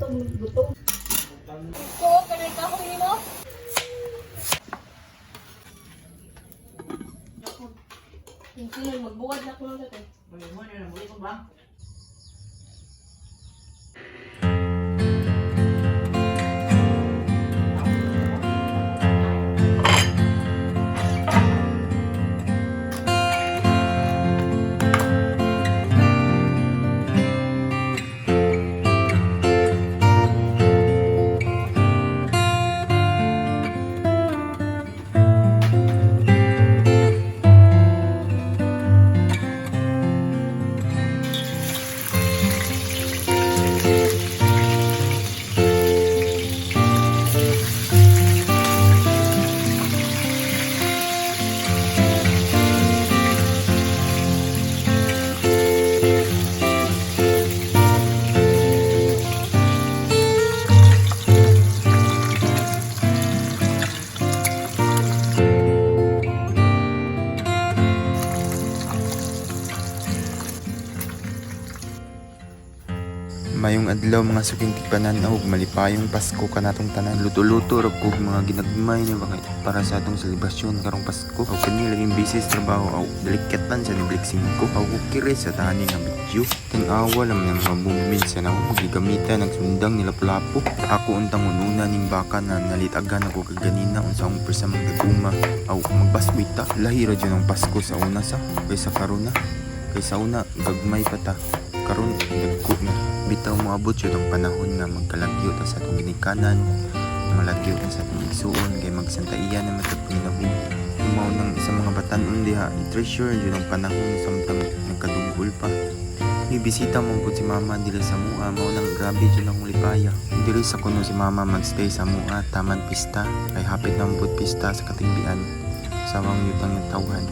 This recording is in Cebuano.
Gutom. Ko kanay kahoy nimo. Yung sunod, magbuwad na ko lang ito. Mayong adlaw, mga suking tigpanan-aw, ug malipayong Pasko kanatong tanan. Luto-luto ra kog mga ginagmay ni ba para sa atong selebrasyon karong Pasko. Aw kani laging busy sa trabaho aw dalikyatan sa niblik 5. Aw kukiri sa tani nga video. Tan-awa lang ng mga movement sa naong gigamitan ang sundang nila lapu. Ako untang ununa ning baka na nalitagan ako kaganina unsa akong persa magdaguma. Aw magbaswita ta. Lahi ra jud ang Pasko sa una sa kaysa karon na. Kaysa una gagmay pa ta. Karon dagko na. Bitaw moabot jud ang panahon nga magkalagyo ta sa atong ginikanan, malagyo ta sa atong igsuon kay magsantaiya na matag kinabuhi. Mao nang sa mga batan-on diha, i-treasure jud ang panahon samtang nagkadugol pa. Mibisita man pud si mama diri sa mua, mao nang grabe jud akong lipaya. Diri sa kuno si mama magstay sa mua taman pista kay hapit na man pud pista sa katingbian. Sawang yutang yung tawhan.